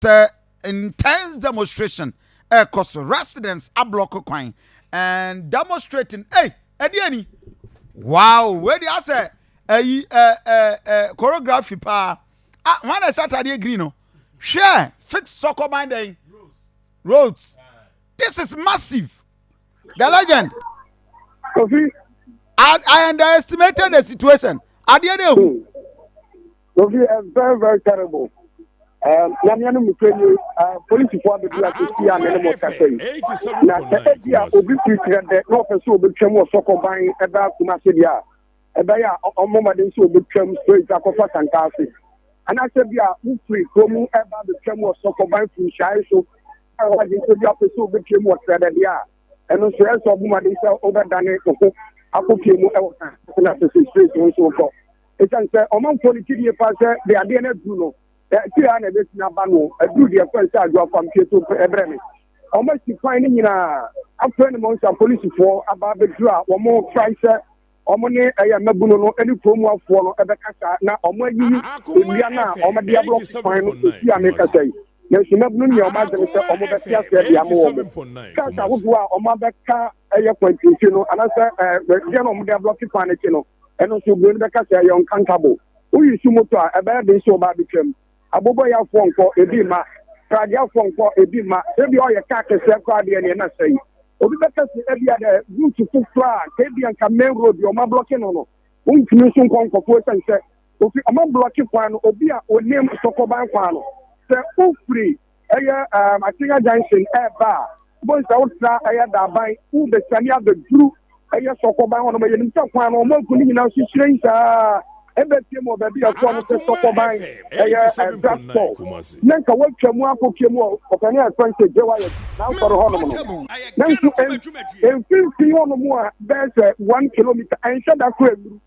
Sɛ intense demonstration ɛrekɔ so, residents ablock kwan and demonstrating. Hey, ɛdeɛ ni, wow, wei de asɛ ɛyi ɛ ɛ ɛ choreography paa. Ah, wɔn na ɛhyɛ ataadeɛ green no, hwɛ, fix Sɔkɔban dɛn roads. This is massive, the legend. Kofi. I underestimated the situation. Adeɛ de ehu. Kofi, very very terrible. Nyamea no mutwe ni polisifoɔ abɛdu akɔsi a mene mo kasa yi na sɛ ebi a obi firi kyerɛ dɛ na ɔpɛ sɛ obɛtwam wɔ Sɔkɔban ɛbɛ Kumase deɛ a, ɛbɛyɛ a ɔmmɔ mmɔden sɛ obɛtwam straight akɔfa Santase, anaasɛ bi a wofiri kurom ɛba abɛtwam wɔ Sɔkɔban firi nhyiae so a wɔagye sɛ bi apɛ sɛ obɛtwam wɔ kyerɛ dɛ deɛ a, ɛno nso ɛsɛ ɔbɔ mmɔden sɛ wobɛdane wo ho akɔpie mu ɛwɔ Santase na sɛ straight wo nso wokɔ, ɛsiane sɛ ɔmanfoɔ no gyidie paa sɛ de adeɛ no aduru no tiri a na ɛbɛtumi aba no aduru deɛ fɛn sɛ adwo afampie so ɛbrɛ me. Ɔmo asi kwan no nyinaa afrɛ no mɔ nsa polisifoɔ aba abɛduru a wɔn trae sɛ ɔmo ne ɛyɛ mmabunu no ne kurom afoɔ no ɛbɛkasa na ɔmo ayiyi nnua no a ɔmo de ablock kwan no esi a mekasa yi. Nanso mmabunu no nyɛ ɔmo adwene sɛ ɔmo bɛte aseɛ de ama wɔn cars ahodoɔ a ɔmo abɛka ɛyɛ kwantinti no anaasɛ deɛ na ɔmo de ablock kwan no akyi no, ɛno nso oburo no bɛka sɛ ɛyɛ uncountable. Woyi su moto a, ɛbɛyɛ den sɛ ɔba abɛtwam. Aboboyafoɔ nkɔ ebi ma, pradeafoɔ nkɔ ebi ma, ebi ɔyɛ kaa kɛseɛ koraa deɛ neɛ na sɛ yi obi bɛka sɛ ebi a dɛ route foforɔ a ka ebi nka main road deɛ ɔmo ablock no, wontumi nso nkɔ nkɔfoɔ, ɛsiane sɛ ofi ɔmo ablock kwan no. Obi a onim Sɔkɔban kwan no, sɛ ofiri ɛyɛ Atenga Junction ɛɛba a, bo nsa wotra ɛyɛ Daaban, wobɛsiane abɛduru ɛyɛ Sɔkɔban hɔ nom, ɛyɛ nim sɛ kwan no ɔmo agu ne nyinaa so hyerɛn saa ɛbɛpie mu wɔ baabi a ɛkɔ no sɛ Sɔkɔban ɛyɛ drugstore na nka woatwa mu akɔpie mu wɔ ɔpɛne a ɛfrɛ sɛ Gyewayɛ n'asɔre hɔnom no. Nanso mfimfini hɔnom a bɛyɛ sɛ 1 kilometre ɛnhyɛ da koro aduru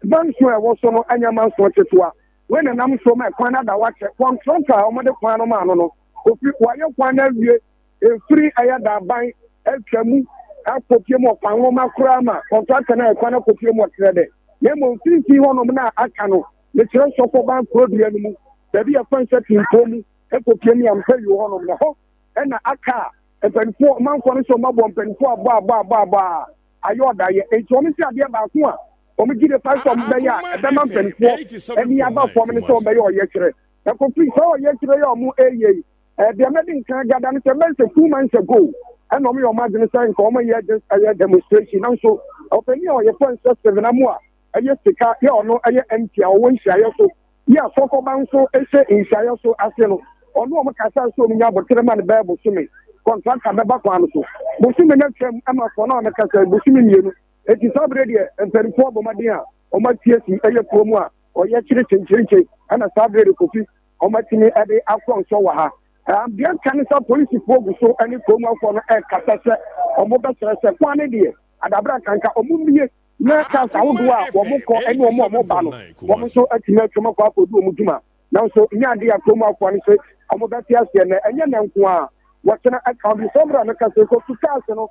manso a ɛwɔ so no, ɛnyɛ manso ketewa. Wei na nam so ma kwan no ada wakyɛ. Contractor a wɔde kwan no maa no, ofi wɔayɛ kwan no awie efiri ɛyɛ Daban atwa mu akɔpie mu ɔkwan nwoma koraa ma contractor no a ɛkwan no akɔpie mu ɔkyerɛ dɛ, na mmom mfimfini hɔnom no a aka no, mekyerɛ Sɔkɔban kurodua no mu baabi yɛ fɛn sɛ Timpo mu akɔpie mu Yampa yi hɔnom na hɔ ɛna aka a mpanimfoɔ ɔmanfoɔ no sɛ ɔmabɔ mpanimfoɔ abɔ abɔ abɔ abɔ a ayɛ ɔdayɛ. Nti wɔn si adeɛ baako a wɔn gyi de fa sɛ wɔn bɛyɛ a ɛbɛma mpanimfoɔ ani aba fam ne sɛ wɔn bɛyɛ ɔyɛkyerɛ. Ɛkɔfi sɛ ɔyɛkyerɛ yɛ ɔmo ɛyɛ yi, ɛdeɛ mɛde nkan gada no sɛ bɛyɛ sɛ 2 months ago ɛna ɔmo yɛ ɔmo adwene sɛ nka ɔmo yɛ ɛyɛ demonstration. Nanso ɔpanin a ɔyɛ fɛn sɛ Stephen Amu a ɛyɛ sika yɛ ɔno ɛyɛ MP a ɔwɔ nhyiaeɛ so yɛ asɔkɔba nso ɛhyɛ nhyiaeɛ so ase no, ɔno ɔmo kasa nso ɔmo nya abotire ma no bɛyɛ bosome contractor bɛba kwan no so. Bosome no atwam ama kɔ na ɔmo kasa bosome 2. Eti saa bere deɛ mpanimfoɔ abɔ mmɔden a ɔmo atie si ɛyɛ kurom a ɔyɛ kyerɛ kyenkyenkyen ɛna saa bere de kofi ɔmo atumi ɛde akɔ nsɔ wɔ ha. Deɛ nka ne sɛ polisifoɔ gu so ɛne kurom afoɔ no ɛrekasa sɛ ɔmo bɛsrɛ sɛ kwan ne deɛ adabra kanka ɔmo mmie na cars ahodoɔ a wɔn kɔ ɛne wɔn a wɔn ba no, wɔn nso atumi atwam akɔ akɔdu wɔn dwuma. Nanso nyɛ adeɛ a kurom afoɔ no sɛ wɔn bɛte aseɛ nɛ ɛnyɛ nɛ nko a wɔkyena ɛka bi sɛ ɔbɛrɛ no kasa kofi cars no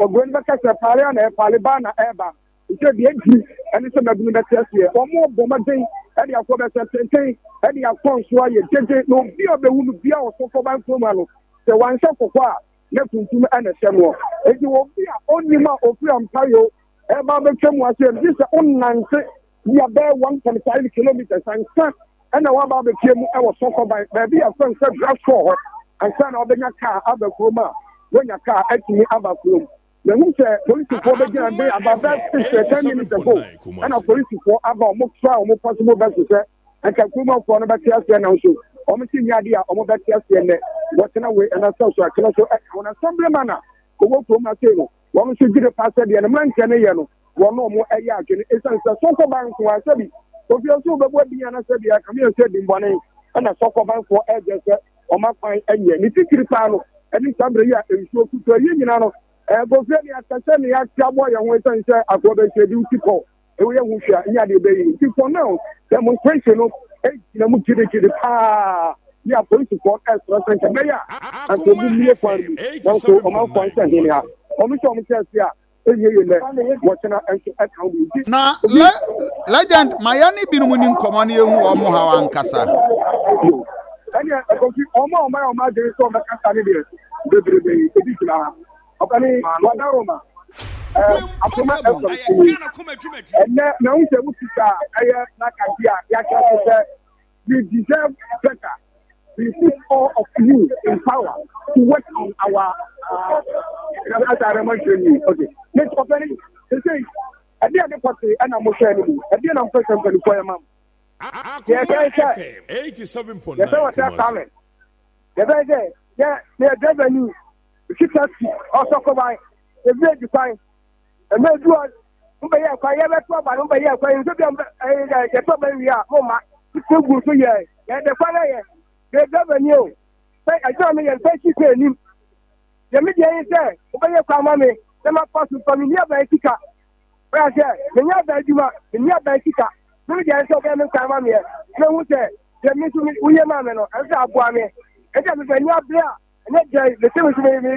ɔgoro no bɛka sɛ paale a na ɛpaale ba na ɛɛba nkyɛn deɛ edi ɛne sɛ mɛbunu bɛte aseɛ. Wɔn bɔ mmɔden ɛde akɔ bɛsɛ tenten ɛde akɔ nso ayɛ gyegye na obi a ɔbɛwu no bia ɔso kɔban kurom ano sɛ wanhyɛ kɔkɔ a ne tuntum ɛna ɛhyɛ noɔ. Eti obi a onim a ofiri Ampayo ɛba abɛtwa mu ase ɛbi sɛ ɔnante bi a bɛyɛ 1.5 kilometres ansa ɛna waba abɛpie mu ɛwɔ Sɔkɔban baabi a fɛn sɛ drugstore hɔ ansa na ɔbɛnya kaa aba kurom a wɔnya kaa atumi aba kurom. Mehu sɛ polisifoɔ bɛgyina de aba bɛɛ 6 or 10 minutes ago ɛna polisifoɔ aba, ɔmo tra ɔmo possible best sɛ nka kuromafoɔ no bɛte aseɛ, nanso ɔmo si nyɛ adeɛ a ɔmo bɛte aseɛ nnɛ wɔtena wei ɛna sɛ so akyerɛ so ɛka wɔn assemblyman a ɔwɔ kurom ase no, wɔn nso gye de pa sɛ deɛ ne mmeranteɛ no yɛ no, wɔn a ɔmo ɛyɛ adwene, ɛsiane sɛ Sɔkɔban nko a sɛbi ofi nso wobɛbɔ din ana sɛbi akame yɛn sɛ dimbɔne ɛna Sɔkɔbanfoɔ ɛgye sɛ ɔmo akwan ɛnyɛ ne titiri paa no ɛne saa bere yi a nsuo tutu ɛyɛ nyinaa no ɛbɔfie ne akɛsɛ ne yɛate aboa yɛn ho, ɛsiane sɛ akoa bɛhyɛ di wuti kɔ ewu yɛ ho hwɛ a nyɛ adeɛ bɛyi. Nti for now demonstration no egyina mu gidigidi paa ne apolisifoɔ ɛsrɛ sɛ nkyɛn bɛyɛ a anka obi mmie kwan mu, nanso ɔmanfoɔ nsɛ hene ha ɔmo sɛ ɔmo kyerɛ se a ɛnyɛ yie nɛ wɔkyena nso ɛka ho bi nti. Na legend, ma yɛne binom ni nkɔmmɔ no yɛhu wɔn haw ankasa. Ɛnneɛ Kofi, wɔn a wɔayɛ wɔn adwene sɛ wɔbɛkasa no deɛ, bebrebe ebi gyina ha. Ɔpani Wadaroma, Akoma FM so yi. Ɛnnɛ, mahu sɛ wokita ɛyɛ placard bi a yɛakyerɛ so sɛ We deserve better. We put all of you in power to work on our uh, okay. Mr. Ɔpani, sɛ ɛdeɛ ne pɔte ɛna mohwɛ no mu, ɛdeɛ na mpɛ sɛ mpanimfoɔ yɛ ma mo. Yɛbɛyɛ sɛ yɛbɛ wɔ sɛ talent yɛbɛyɛ sɛ yɛ yɛ driver ni si taxi ɔsɔkɔban ebi edi kwan ɛmɛ edu hɔ mo bɛ yɛ kwan yɛbɛ to aba no mo bɛ yɛ kwan nso bi a ɛyɛ yɛtɔ aba wie a mo ma tete gu so yɛ yɛ de kwan yɛ yɛ driver ni o sɛ adwuma mi yɛ nfɛn si kɔ anim yɛ mi deɛ yi sɛ mo bɛ yɛ kwan ma mi na ma fa so fa mi ni aban sika. Bɛyɛ sɛ menni aban adwuma, menni aban sika. Me me deɛ sɛ wobɛyɛ me kwan ma meɛ, na mehu sɛ deɛ me nso woyɛ maa me no, ɛno sɛ aboa me. Ɛnti a mepɛ ani abere a, ɛnyɛ deɛ mete me so me me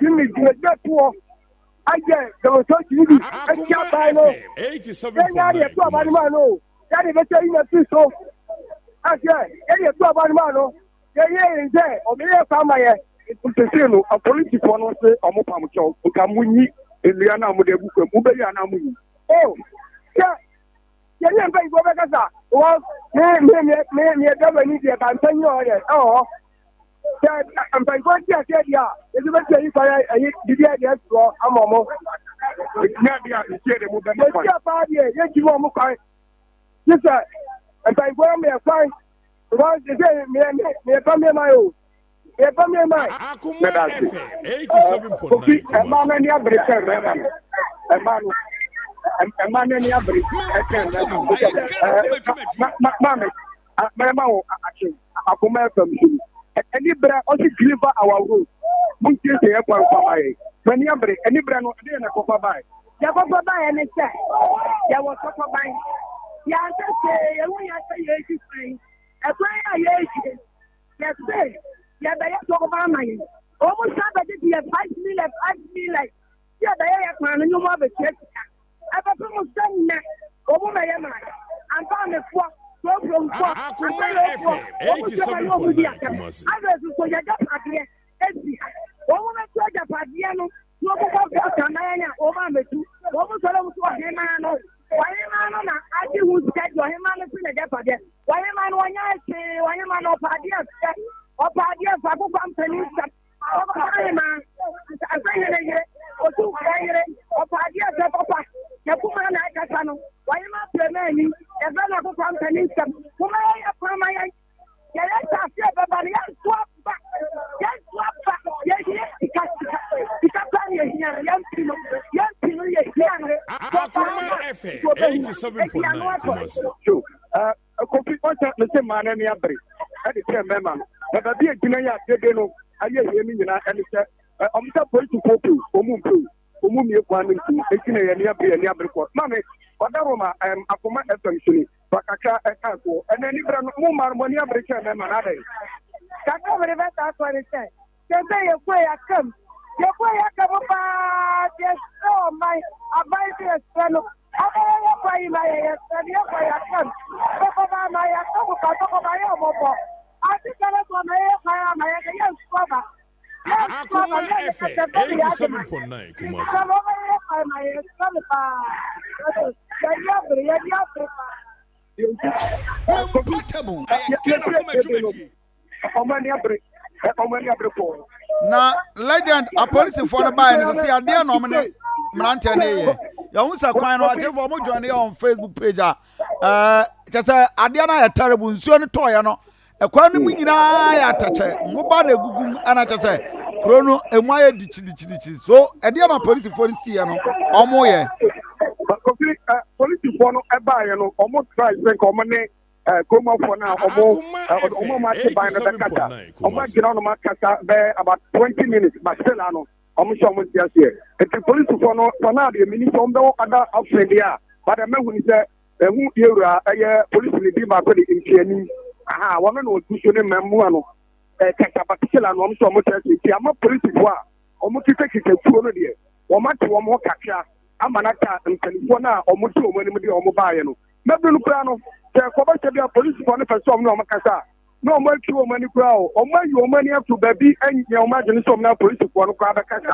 me me dwumadie toɔ ayɛ demonstration bi atia aban no. Yɛnyɛ adeɛ to aban no maa no o, yɛde bɛsɛ yi na firi so. Aseɛ, yɛde to aban no maa no. Yɛyɛ yɛn sɛ ɔbɛyɛ kwan ma yɛ. Sesei no apolisifoɔ no se ɔmo pam kyɛw nka mo nyi nnua no a mode agu fam mobɛyi anaa mo nyi. Oh sɛ yɛne yɛn mpanyinfoɔ bɛkasa because me me me me me driver ni deɛ ba mpanyin wɔ hɔ deɛ ɛwɔ hɔ sɛ mpanyinfoɔ ti aseɛ deɛ a yɛde bɛti ayi kwan ayi bibi adeɛ asi hɔ ama ɔmo. Ɛnyɛ adeɛ a seesei de mo bɛma kwan. Yɛsi apaa deɛ yɛntumi ɔmo kwan gye sɛ mpanyinfoɔ no meyɛ kwan. Because they say me me me ba me ma yo. Me ba me ma. Meda ase. Kofi ɛmaa no ani abere sɛ mmarima no. Ɛmaa no ɛmaa no ani abere ɛsɛ mmarima no. Maame mmarima wo akye akoma ɛfam so. Ɛni brɛ ɔsi deliver our road. Mo nsiesie yɛ kwan fa ma yɛ. Mani abere ɛni brɛ no ɛde yɛ na kɔfa bae. Deɛ kɔfa baeɛ ne sɛ yɛwɔ sɔkɔban. Yɛanka hwee, yɛhu yɛn sɛ yɛredi kwan. Ɛkwan a yɛredi yɛse yɛbɛyɛ sɔkɔban ama yɛn. Wɔn san bɛgyegye yɛ 5 million 5 million sɛ yɛbɛyɛ yɛ kwan no ne wɔn abɛtua sika. Ɛbɛpem sɛ nnɛ wɔn mɛyɛ maa yɛn. Ampaamefoɔ, Kurokuromfoɔ, Asayofoɔ, wɔn nso bɛyɛ wɔn di asɛm. Afei nso so yɛgyapadeɛ esi ha. Wɔn bɛtu agyapadeɛ no na wɔn kɔ kɔ kaman a wɔn amɛtu. Wɔn sɔrɔ wɔn so ɔhemaa no. Ɔhemaa no na agye ho sika di ɔhemaa no si n'agyapadeɛ. Ɔhemaa no ɔnyɛ hwee. Ɔhemaa no ɔpɛ adeɛ fɛ. Ɔpɛ adeɛ fɛ akokɔ mpanin nsɛm. Ɔpɛ ɔhemaa asahene yere. Otumfoɔ yere. Ɔpɛ adeɛ fɛ papa. N'akumaa na ɛkasa no. Ɔhemaa pɛrɛmɛni. Yɛfrɛ no akokɔ mpanin nsɛm. Momma yɛnyɛ kwan ma yɛn. Yɛyɛ nsaase a ɛbɛba no, yɛnto aba. Yɛnto aba. Yɛhia sika, sika. Sika paa na yɛhia no. Yɛmpi no. Yɛmpi no, yɛhia no. Akoma FM 87.9 Kumasi. So, uh, Kofi, ɔsɛ me se mmaa no ani abere ɛde kyerɛ mmarima no. Na baabi a gyina yɛ adede no ayɛ hie no nyinaa ɛne sɛ ɔmo sɛ polisifoɔ pii, ɔmo mpiw, ɔmo mmie kwan no nti, eti na yɛn ani abere, yɛn ani abere kɔ. Maame, ɔdaroma, um, Akoma FM so ni. Fa kakra ka soɔ. Ɛnɛ aniberɛ no, mo mmaa no, mo ani abere kyɛn mmarima no, adɛn? Kakra a mede bɛsa soɔ ne sɛ, seesei yɛkue yɛaka mu. Yɛkue yɛaka mu paa nti yɛsrɛ ɔman, aban nso yɛsrɛ no, ɔbɛyɛ yɛ kwan yi ma yɛn, yɛsrɛ no, yɛkɔ yɛaka mu. Sɔkɔba ama yɛaka mu paa, sɔkɔba yɛ ɔmɔbɔ. Ase sɛ bɛboa ma yɛyɛ kwan ama yɛn de, yɛnso aba. Akoma FM 87.9 Kumasi. Na legend apolisifoɔ no baeɛ no sɛ sɛ adeɛ na ɔmo ne mmeranteɛ no yɛ yɛho sɛ kwan no atefoɔ ɔmo join yɛ on facebook page a ɛɛ kyɛ sɛ adeɛ no ayɛ terrible nsuo no tɔɔyɛ no Ɛkwan no mu nyinaa yɛ atɛkyɛ, nwoba na egugu mu, ɛna kyɛ sɛ kuro no emu ayɛ dikyidikyidikyidi. So ɛdeɛ na polisifoɔ no siiɛ no wɔn yɛ. Kofi ɛ polisifoɔ no ɛbaayɛ no wɔn try sɛ nka wɔn ne ɛ kuromafoɔ no a wɔn ɛ wɔn a wɔn ate ban no bɛkasa. Wɔn agyina wɔn akasa bɛyɛ about 20 minutes but still ano wɔn nso wɔn nte aseɛ. Nti polisifoɔ no for now deɛ mini sɛ wɔn bɛwɔ ada afei deɛ a but ɛmɛhu ni sɛ ɛhu yɛwura ɛyɛ polisi ne di baako de mpiani aha wɔn na ɔdu so ne mmaamua no ɛkasa batisela no wɔn nso wɔn kyerɛ sɛ nti ama polisifoɔ a wɔn kitakita tuo no deɛ wɔn ate wɔn ho kakra ama no ata mpanimfoɔ no a wɔn di wɔn anim deɛ wɔn baayɛ no mɛbiri no koraa no sɛ kɔbɛhyɛ bi a polisifoɔ no pɛ sɛ wɔn ne wɔn kasa a. Na wɔn atwi wɔn ani koraa o, wɔn ayi wɔn ani ato baabi nyɛ wɔn adwene sɛ wɔn na apolisifoɔ no koraa bɛkasa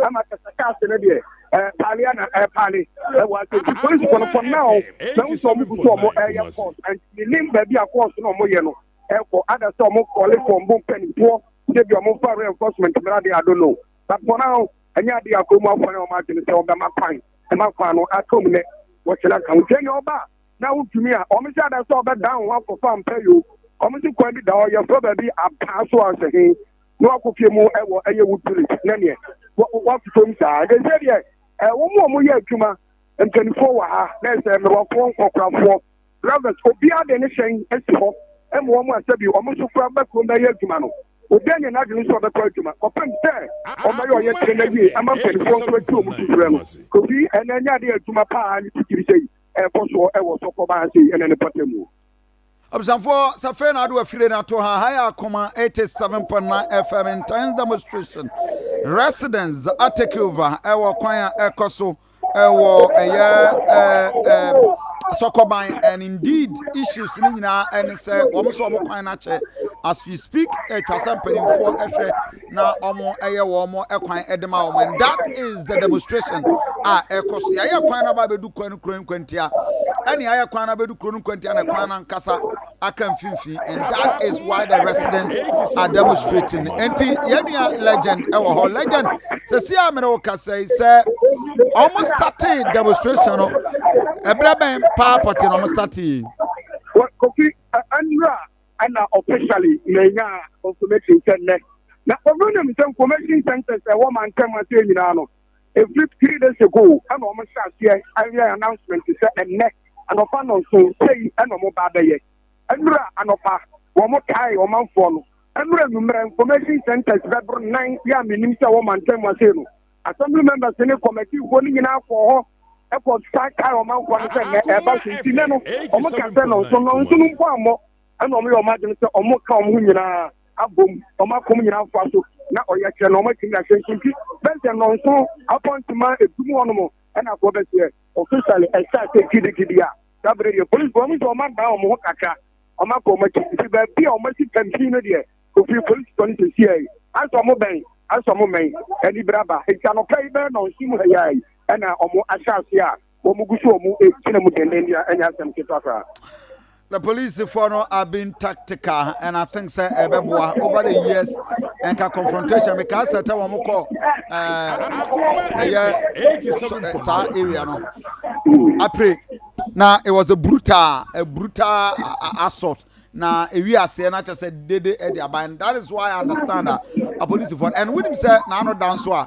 ama kasa kaase no deɛ ɛɛ na ɛpaale ɛwɔ ase. Nti polisifoɔ no, for now na n sɛ wɔn gu so wɔn ɛyɛ course, and menim baabi a course na wɔn yɛ no ɛkɔ ada sɛ wɔn call for mbɔ mpanimfoɔ sɛ bi wɔn fa reinforcement mmira de, I don't know, but for now ɛnyɛ adeɛ a kurom afɔ ne wɔn adwene sɛ wɔn bɛma kwan ɛma kwan no atom nɛ wɔkyerɛ ka ho nkyɛn nea ɔba na wotumi a wɔn sɛ ada sɛ ɔbɛdan ho akɔfa mpɛ yo. Wɔn si kwan bi da hɔ, yɛfrɛ baabi apaa so asɛ he na wakɔ fie mu ɛwɔ ɛyɛ Wood Village na neɛ watoto mu saa de sɛ deɛ wɔn a wɔyɛ adwuma, mpanimfoɔ wɔ ha na ɛsɛ mmerɛwafoɔ, nkɔkorafoɔ, drivers, obiara de ne hyɛn asi hɔ ɛma wɔn a sɛbi wɔn nso kora bɛ kurom bɛyɛ adwuma no. Obiara nyɛ n'adwene nso ɔbɛkɔ adwuma kɔpem sɛ ɔbɛyɛ ɔyɛ kyerɛ no awie ama mpanimfoɔ nso ati wɔn tuturɛ no. Kofi, ɛnɛ nyɛ adeɛ adwuma paa ne titiri sɛ yi ɛkɔ soɔ ɛwɔ Sɔkɔban ase yi ɛnɛ ne pɔtɛ mu. Abusuafoɔ, sɛ afei na ade wafire no ato ha ha yɛ Akoma 87.9 FM. Intense demonstration, residents a take over ɛwɔ kwan a ɛkɔ so ɛwɔ ɛyɛ ɛɛ ɛɛ Sɔkɔban, and indeed issues ne nyinaa ɛne sɛ wɔn nso wɔn kwan n'akyɛ. As we speak, atwa sɛ mpanimfoɔ ɛhwɛ na wɔn ɛyɛ wɔn ɛkwan ɛde ma wɔn, and that is the demonstration a ɛkɔ so. Yɛayɛ kwan no aba abɛdu kwan no kuro nkwantia, ɛne ayɛ kwan no abɛdu kuro no nkwantia na kwan no ankasa aka mfimfini, and that is why the residents are demonstrating. Nti yɛn nua Legend ɛwɔ hɔ. Legend, sɛsi a mene wo kasa yi, sɛ wɔn started demonstration no, ɛbrɛ bɛn paa pɔte na wɔn start yi? Kofi, ɛnura ɛna officially menya confirmation sɛ nnɛ na Kofi nim sɛ information centers ɛwɔ mantam ase nyinaa no, ɛfiri 3 days ago ɛna wɔn hyɛ aseɛ ayɛ announcement sɛ ɛnnɛ anɔpa 7 sɛyi ɛna wɔn ba abɛyɛ. Ɛnura anɔpa wɔn kae ɔmanfoɔ no, ɛnura nummerɛ information centers bɛboro nan yɛ a menim sɛ wɔ mantam ase no, assembly members ne committee foɔ no nyinaa kɔɔ hɔ ɛkɔ sa kae ɔmanfoɔ no sɛ nnɛ ɛba so. Nti nnɛ no wɔn ka sɛ 7, 7 no mpo ammɔ ɛna wɔn yɛ wɔn adwene sɛ wɔn ka wɔn ho nyinaa abom, wɔn akɔm nyinaa fa so na ɔyɛ kyerɛ na wɔn atumi ahyɛ nso. Nti bɛsɛ 7 apɔntema 10 mu hɔnom ɛna akɔ bɛsɛ officially ɛhyɛ ase gidigidi a saa bere deɛ police wɔn nso wɔn adan wɔn ho kakra, wɔn akɔ wɔn akyi. Nti baabi a wɔn asi campaign no deɛ, ofiri police tɔ no sisi yi asɔ wɔn bɛn, asɔ wɔn mɛn ɛni braba. Nti anɔpɛ yi bɛyɛ 7 mu ha yi ɛna wɔn ahyɛ ase a wɔn gu so wɔn gyina mu denden deɛ, ɛnyɛ asɛm ketewa koraa. The police for no are being tactical, and I think sɛ ɛbɛboa over the years. Ɛnka confrontation because sɛ tɛ wɔn kɔ ɛyɛ saa area no apre na it was a brutal assault na ewi aseɛ na kyerɛ sɛ dede ɛde aba, and that is why I understand that a police for and wonim sɛ n'ano da nso a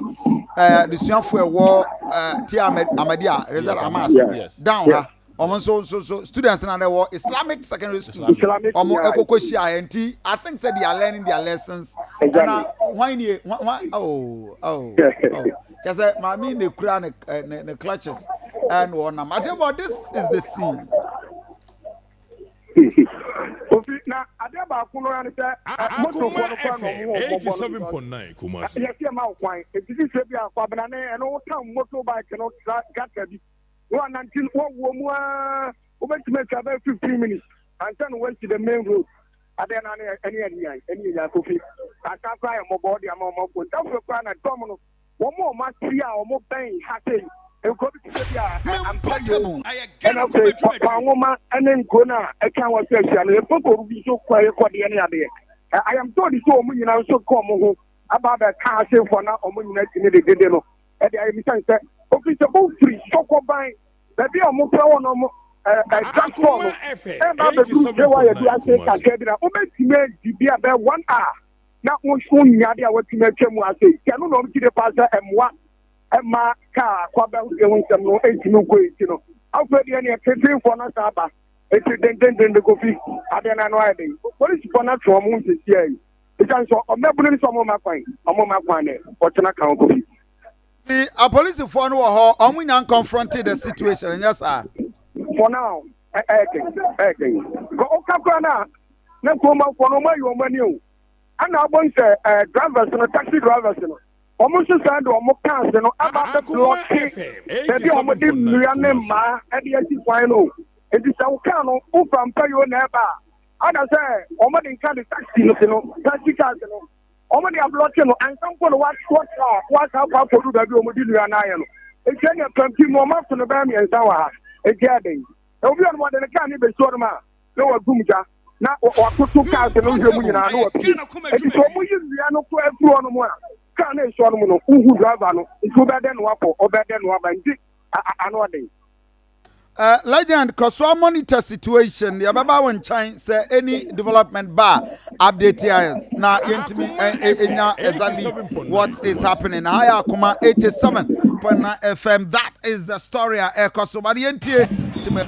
adesuafo ɛwɔ ti Ahmadiyya Result Amas down ha, wɔn nso students na ɛwɔ Islamic secondary school, wɔn ɛkoko hyia yɛ. Nti I think say they are learning their lessons. Ɛna hwan nie? Hwan? Oh, kyɛ sɛ maame na ekura ne clutches ɛna ɔnam ati, but this is the scene. Ofi na adeɛ baako no ne sɛ motofoɔ no kora na ɔmo wɔ 87.9 Kumasi. Yɛsi ɛma wo kwan eti sisi bi a Kwabena ne ɛno wotam motorbike no tra gata bi na wanante wɔwɔ mu aa, wobɛtumi atwa bɛyɛ 15 minutes ansa na wasi the main road. Adeɛ no ne ɛne ɛne yan ɛne yɛn Kofi asa koraa yɛ mmɔbɔ ɔde ama ɔmo afo ntafo koraa na dɔm no wɔn a wɔn ase a wɔn bɛn ha sei, nkuro bi te sɛ bi a Ampɛyo ɛna afei Kwanwoma ɛne nkuro no a atwa wɔn so ahyia no, yɛfɛ kɔ bi so kɔ kɔdeɛ ne adeɛ. I am told sɛ wɔn nyinaa nso ka wɔn ho aba abɛka asefoɔ na wɔn nyinaa tumi de dede no ɛde ayɛ misan sɛ ofi sɛ ofiri Sɔkɔban baabi a wɔn fɛ wɔn no ɛɛ drugstore no ɛba abɛduru sɛ wɔayɛ bi ase kakra bi na wobɛtumi adi bi a bɛyɛ one hour na wonya de a watumi atwa mu ase. Kyɛ no na ɔmo ti de pa sɛ ɛmmoa ɛma kaa kwaba ho nsɛm no ɛntumi nkɔ yi. Ti no afei deɛ neɛ tetefoɔ no asa aba eti dendenden de. Kofi, adeɛ no ano ayɛ den. Polisifoɔ no atwe wɔn ho nsɛsia yi ɛsiane sɛ ɔmɛbunu no sɛ ɔmo ma kwan ne ɔtena ka ho, Kofi. The apolisifoɔ no wɔ hɔ, ɔmo nya confronted the situation, ɛnyɛ saa? For now ɛyɛ den, ɛyɛ den. Ɔka koraa no a na kuromanfoɔ no ɔmo ayi wɔn ani o, ɛna abɔ sɛ drivers no, taxi drivers no, wɔn nso san de wɔn cars no aba abɛ block baabi a wɔn de nnua ne mmaa ɛde asi kwan no. Nti sɛ wo car no wofa mpa yi o na ɛba a Ada sɛ wɔn de nka de taxi no no taxi cars no wɔn de ablɔke no ansa mpo no wɔtra wɔasa akɔ akɔdu baabi a wɔn de nnua no ayɛ no. Nti ɛnna pɛmpi mu wɔn ato no bɛyɛ mmiɛnsa wɔ ha. Nti ɛdɛn? Obi a wɔde ne kaa no bɛsi hɔ nom a na wagum gya na wakoto cars no hwɛ mu nyinaa na wapue. Nti sɛ wɔn yi nnua no kɔ afiri hɔ nom a kaa no esi hɔ nom no wohu driver no nti wobɛyɛ dɛn na wakɔ wobɛyɛ dɛn na waba nti ano ɔden. Legend, kɔ so monitor situation. Yɛbɛba wo nkyɛn sɛ any development ba a, update us na yɛntumi ɛnya exactly what is happening. Ha yɛ Akoma 87.9 FM. That is the story a ɛkɔ so. But yɛntie timi.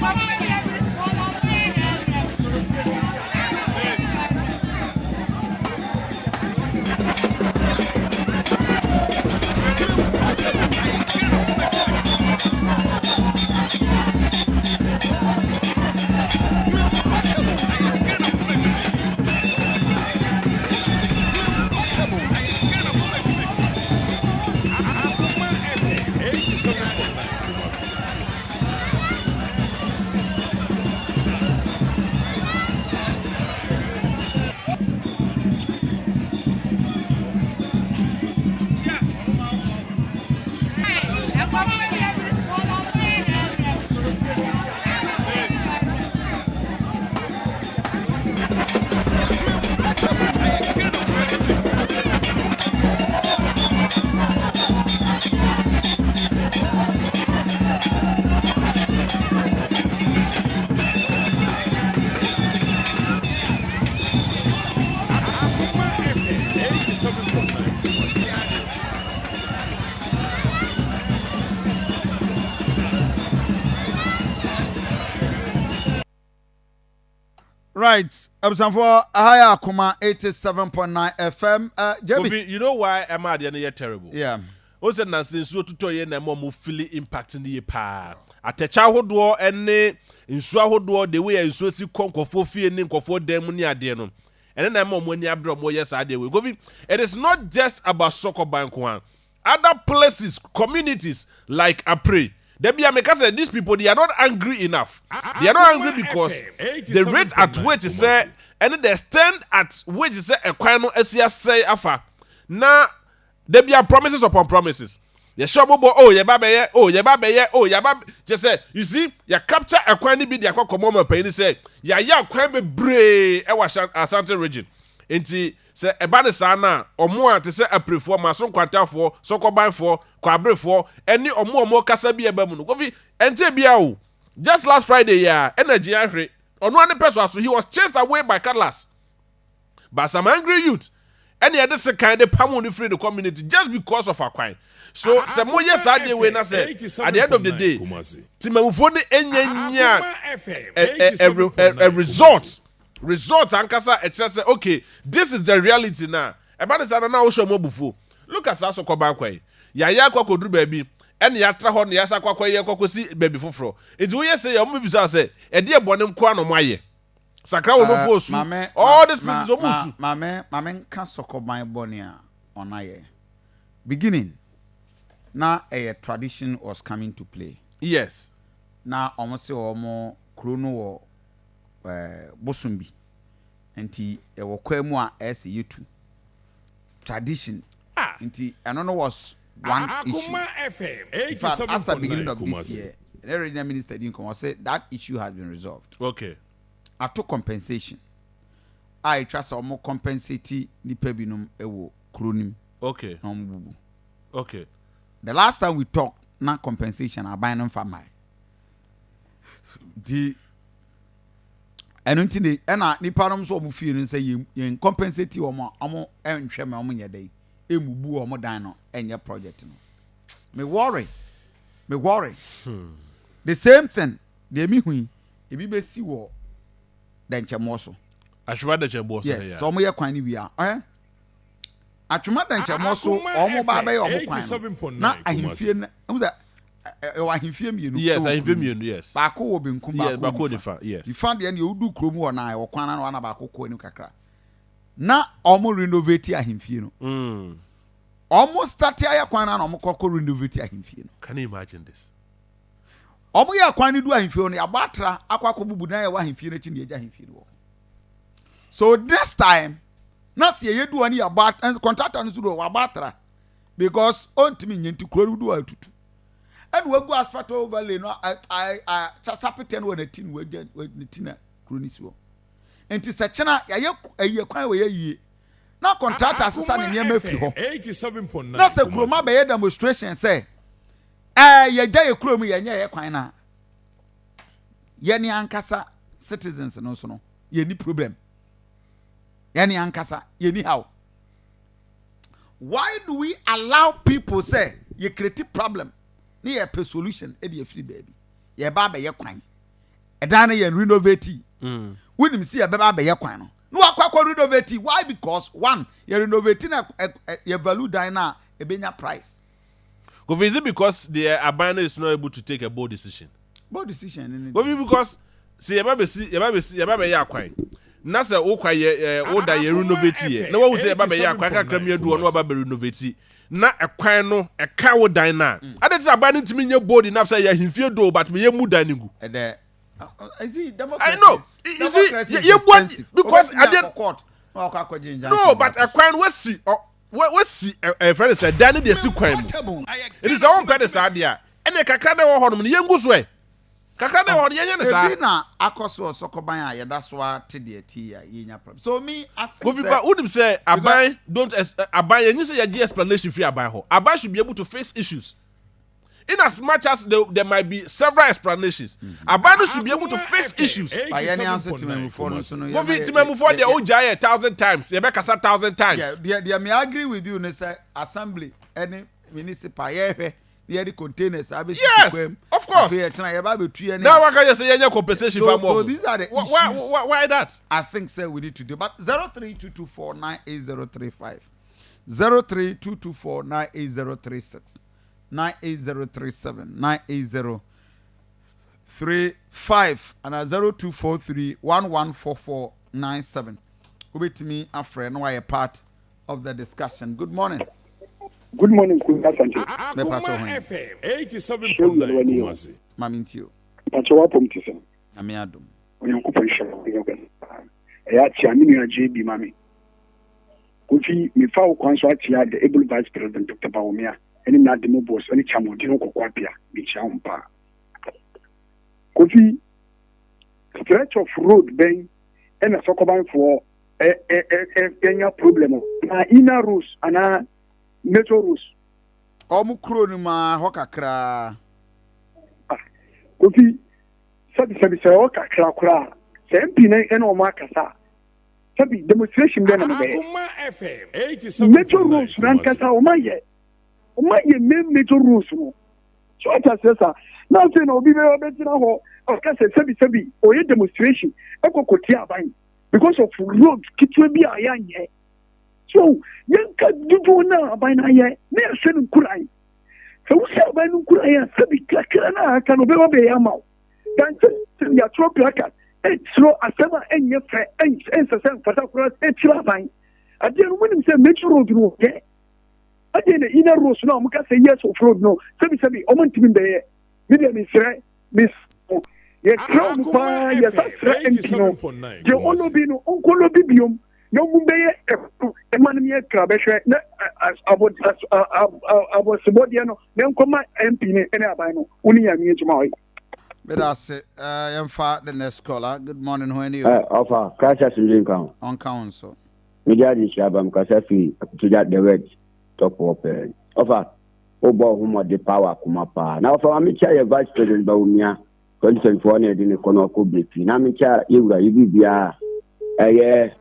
Akoma FM 87.9 Kumasi. Right, abusuafoɔ, aha yɛ Akoma 87.9 FM. JB. Kofi, you know why ɛma adeɛ no yɛ terrible? Yeah. O sɛ nansa nsuo totɔ yɛ na ɛma ɔmo feel impact no yie paa. Atɛkyɛ ahodoɔ ne nsuo ahodoɔ, the way a nsuo si kɔ nkɔfoɔ fie ne nkɔfoɔ dan mu ne adeɛ no, ɛne na ɛma ɔmo ani abere ɔmo yɛ saa adeɛ wei. Kofi, it is not just about Sɔkɔban nko ara. Other places, communities like Apre. Da bi a meka sɛ these people they are not angry enough. They are not angry because the rate at which sɛ ɛne the extent at which sɛ ɛkwan no asi asɛe afa na da bi a promises upon promises. Yɛhyɛ ɔmo bɔ oh yɛba bɛyɛ oh yɛba bɛyɛ oh yɛba kyɛ sɛ you see yɛ capture ɛkwan no bi de akɔ kɔmɔ ɔmo panyin sɛ yɛayɛ akwan bebree ɛwɔ Ashanti region. Nti Sɛ ɛba no saa no a, wɔn a te sɛ Apirefoɔ, Maso Nkwantafoɔ, Sɔkɔbanfoɔ, Kwaberefoɔ, ɛne wɔn a wɔn kasa bi a ɛba mu no, Kofi, ɛnkyɛɛ biara o, just last Friday yi ara, ɛna Gyin Ahwere, ɔno ara ne pɛ so aso, he was chased away by cutlass by some angry youth, ɛna yɛde sekan de pamoo no firii ne community just because of akwan. So sɛ moyɛ saa adeɛ wei na sɛ at the end of the day, Temamufoɔ no nnya nyaa a, a, a, a result Result ankasa a ɛkyerɛ sɛ okay this is the reality no a, ɛba no saa no na wohyɛ wɔn abufuo. Look at saa sɔkɔban kwa yi. Yɛayɛ akɔ akɔduru baabi ɛna yɛatra hɔ na yɛasan akɔ akɔyɛ akɔ akɔsi baabi foforɔ. Nti woyɛ sei a wɔbɛbisa wo sɛ ɛdeɛ bɔne nko ara na wɔayɛ. Sakra wɔn foɔ su. Maame, All these ma, places wɔn ma, su. maame, maame nka sɔkɔban bɔne a wɔn ayɛ. Beginning, na ɛyɛ tradition was coming to play. Yes. Na wɔn se wɔn kuro no wɔ bosom bi nti ɛwɔ kwan mu a ɛyɛ sɛ yɛtu tradition Ah. nti ɛno no was one issue. Akoma FM In fact, as at beginning 87.9 of this Kumasi. year, the regional minister di nkɔmɔ sɛ that issue has been resolved. Okay. Ato compensation a etwa sɛ wɔn compensate nipa binom wɔ kuro nim Okay. na wɔn bubu. Okay. The last time we talked na compensation aban no nfa mmae. Nti ɛno nti ne ɛna nipa nom nso wɔn fie no sɛ yɛn yɛn compensate wɔn a wɔn nhwɛ ma wɔn nyɛ dɛ emubu wɔn dan no ɛnyɛ project no me worry me worry the same thing deɛ mi hu yi ebi bɛ si wɔ dɛnkyɛmmoɔ so. Atwema dɛnkyɛmmoɔ so. Yes sɛ wɔn yɛ kwan no wie a ɛ Atwema dɛnkyɛmmoɔ so wɔn ba abɛyɛ wɔn kwan no na ahemfie no ɛmu sɛ ɛwɔ ahemfie mmienu. Yes, ahemfie mmienu, yes. Baako wɔ benkum, Yes, baako baako wɔ wɔ nifa. nifa, yes. Nifa deɛ deɛ wodu kurom hɔ na ɛwɔ kwan ano ana baako kɔ anim kakra. Na wɔn renovate ahemfie no. Ɔmo starte ayɛ kwan no a na ɔmo kɔ kɔ renovate ahemfie no. Can you imagine this? Ɔmo yɛ kwan no du ahemfie hɔ no, yɛabɔ atra akɔ akɔ bubu dan a ɛwɔ ahemfie no akyi na yɛgya ahemfie no wɔ hɔ. So next time na sɛ yɛyɛ du hɔ no yɛabɔ at contractor no nso du hɔ wabɔ atra because ɔntumi nyɛ nti kuro no du hɔ atutu. Ɛna wagu asphalt overlay no sapetɛ no wɔ n'ati na wagya ne ti na kuro no si hɔ. Nti sɛ kyena yɛayɛ ɛyɛ kwan wɔ yɛ yie na contractor asesa ne nneɛma afiri hɔ na sɛ kuroma bɛyɛ demonstration sɛ ɛɛ yɛgya yɛ kurom yɛnyɛ yɛ kwan na yɛne ankasa citizens no nso no yɛni problem, yɛne ankasa yɛni how. Why do we allow people sɛ yɛ create problem ne yɛpɛ solution ɛde afiri baabi? Yɛba abɛyɛ kwan, ɛdan no yɛn renovate. Wonim si yɛbɛba abɛyɛ kwan no na wakɔ akɔ renovate. Why? Because one, yɛ renovate na yɛ value dan na ebenya price. Kofi, is it because the aban is not able to take a bold decision? Bold decision ne? Kofi, because sɛ yɛba bɛsi, yɛba bɛsi, yɛba bɛyɛ akwan na sɛ wokwa yɛ woda yɛ renovate yɛ na wahu sɛ yɛba bɛyɛ akwan kakra mi aduɔ na waba bɛ renovate na ɛkwan no ɛka wo dan na ade te sɛ aban no ntumi nyɛ bold enough sɛ yɛ ahemfie do, but meyɛ mu dan no gu. Ɛdɛ you see, democracy. I know. You see, democracy is yɛ bu expensive. Because Obetumi ade akɔ court na wakɔ akɔgye injunction. No, but ɛkwan no wasi ɔ wasi ɛ ɛfrɛ no sɛ dan no deɛ si kwan mu. Ɛti sɛ wɔmpɛ de saa deɛ a, ɛne kakra na ɛwɔ hɔ nom no yɛngu so, ɛ kakra na ɛwɔ hɔ no yɛnyɛ ne saa. Ebi na akɔ so ɔsɔkɔban a yɛda so a te deɛ ti a yɛnya problem. So me, I think Kofi sɛ ba, wonim sɛ aban don't aban yɛnyi sɛ yɛgye explanation firi aban hɔ. Aban should be able to face issues in as much as there might be several explanations. Aban no should be able to face issues. Ba yɛne anso temamufoɔ no nso no Kofi, temamufoɔ deɛ, wogya yɛ thousand times, yɛbɛkasa thousand times. Yeah, deɛ me agree with you ne sɛ assembly ɛne municipal yɛhwɛ ne yɛde containers abɛsisi kwan mu. Of course. Afei yɛkyena yɛba abɛtu yɛ ne Na waka yɛ sɛ yɛnyɛ compensation So fa mu. so these are the why, issues. Why that? I think say we need to do. But 0322498035, 0322498036, 98037, 98035 and 0243114497. Wobɛtumi afrɛ na wayɛ part of the discussion. Good morning. Good morning, Kuya Asante. Mepatɔ ho. FM 87.9 Kumasi. Mame ntio. Mpakyɛ, wapɔm te sɛn? Nyame adom. Onyankopɔn hyɛ wo yɛ ɛyɛ akyea me nua gye bi ma me. Kofi, mefa wo kwan so akyea the able vice president Dr. Bawumia ɛne n'ademo boss ɛne chamɔden ho kɔkɔ apia. Mekyia wo paa. Kofi, stretch of road bɛn ɛna Sɔkɔbanfoɔ ɛnya problem na inner roads anaa major roads? Ɔmo kuro no mu a hɔ kakraa. Kofi, sɛbisɛbi, sɛ ɛwɔ kakra koraa sɛ MP no ɛna ɔmo akasa a, sɛbi, demonstration bɛn na mo bɛyɛ? Akuma FM 87.9 Major roads Kumasi. Nankasa ɔmo ayɛ main major roads no so ɔta sɛ sa na afei na obi bɛyɛ ɔbɛgyina hɔ ɔka sɛ sɛbi sɛbi ɔyɛ demonstration ɛkɔ kɔtia aban because of road ketewa bi a yɛanyɛ. So yɛnka dodoɔ no a aban no ayɛ na yɛhyɛ no nkuran. Sɛ wohyɛ aban no nkuran a, sɛbi, kakra no a aka no ɔbɛba bɛyɛ ama wo dankyɛ. Sɛ yɛatwerɛ placard ɛkyerɛ asɛm a ɛnyɛ fɛ, ɛnsɛ sɛ mfata koraa ɛkyerɛ aban adeɛ no, monim sɛ major road no wɔyɛ adeɛ na inner roads no a wɔka sɛ yes of road no, sɛbisɛbi, ɔmo ntumi mbɛyɛ. Me deɛ, mesrɛ mesrɛ, yɛsrɛ ɔmo paa, yɛsa srɛ MP no deɛ ɔlobby no, ɔnkɔlobby biom na ɔmo bɛyɛ ɛko ɛma no yɛ kra bɛhwɛ na abɔsebɔdeɛ no na nkɔma MP no ɛne aban no. Wo ne Nyame adwuma ɔyɛ. Meda ase. Yɛmfa the next caller. Good morning, ho ani o. Ɔfa Christ asomdwe nka ho. Ɔnka wo nso. Mede ade hyia aba m kasa firi Akutogya the Red top hɔ pɛɛ. Ɔfa wobɔ wo ho mmɔde paa wɔ akoma paa na ɔfa ma mekyia yɛ vice president Bawumia 2024 na yɛde ne kɔ no ɔkɔ breki na mekyia yɛwura yɛ biribiaa ɛyɛ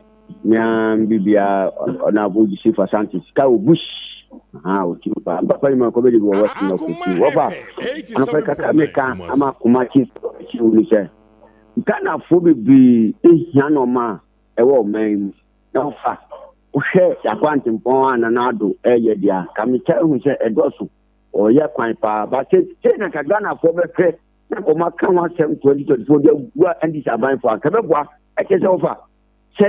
nea biribiaa ɔnabo Yusuf Asante sika wɔ bush aha ɔtim paa mpapa nyima kɔbɛde bi wɔ West North Akuma ti wɔfa FM anɔpɛ kakra meka 87.9 ama Kumasi. akoma kyi wo ni sɛ Ghanafoɔ bebree ehia nɔɔma a ɛwɔ ɔman yi mu na wofa wohwɛ yɛakwantempɔn a Nana Ado ɛyɛ deɛ a ka mekyɛ hu sɛ ɛdɔso ɔyɛ kwan paa ba sɛ sei na nka Ghanafoɔ bɛhwɛ na nkɔmɔ aka ho asɛm 2024 de agua NDC abanfoɔ a nka bɛboa. Ɛkyɛ sɛ wofa sɛ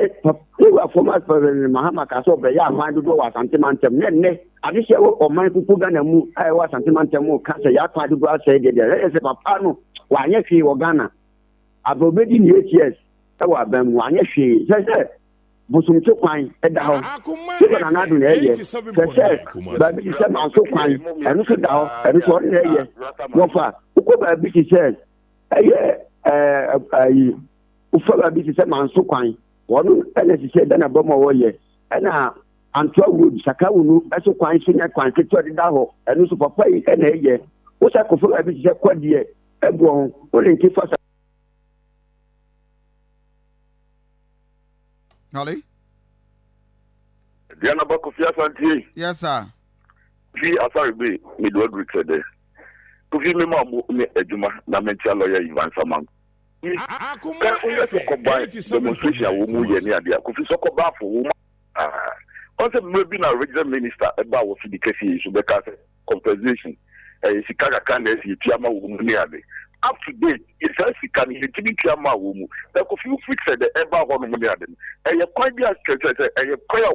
yɛwura former president Mahama ka sɛ ɔbɛyɛ akwan dodoɔ wɔ Asante mantam ne nnɛ. Adehyeɛ wɔ ɔman kuku Ghana mu a ɛwɔ Asante mantam mu ka sɛ yɛakɔ ade gu asɛe deɛ deɛ ɛyɛ sɛ papa no wanyɛ hwee wɔ Ghana. Abɛ obɛdi ne 8 years ɛwɔ aban mu, wanyɛ hwee. Sɛ Bosomtwe kwan ɛda hɔ sɛ Nana Addo na ɛyɛ, sɛ baabi te sɛ Manso kwan, ɛno nso da hɔ, ɛno nso ɔno na ɛyɛ. Wɔfa wokɔ baabi te sɛ ɛyɛ ɛɛ ayi wofa baabi te sɛ Manso kwan, wɔn ɛna sisɛ da na bɔ mu a wɔyɛ, ɛna Antoa Road, Sakawunu ɛso kwan so nyɛ kwan ketewa deda hɔ, ɛno nso papa yi ɛna ɛyɛ. Wosa kɔfa baabi te sɛ Kɔdeɛ ɛboɔ ho, wode nti fa sa. Hello? Aduanaba Kofi Asante. Yes, sir. Fi Asare Bay, me do aduru kyerɛ dɛ. Kofi, me ma mo ne adwuma na menkyia lawyer Ivan Samanko. Ka woyɛ sɔkɔban demonstration a wɔn mu yɛ ne adeɛ a, Kofi, sɔkɔbanfo wɔn mu ɔn sɛ mmerɛ bi na regional minister ɛba wɔ fidi kɛseɛ yi so bɛka sɛ compensation ɛyɛ sika kakra na ɛsi etua ma wɔn mu ne ade. Up to date, saa sika no yɛntumi ntua ma wɔn mu. Na Kofi, wofiri sɛ dɛ ɛba hɔ nom ne ade no, ɛyɛ kwan bi a kyerɛ sɛ ɛyɛ kwan a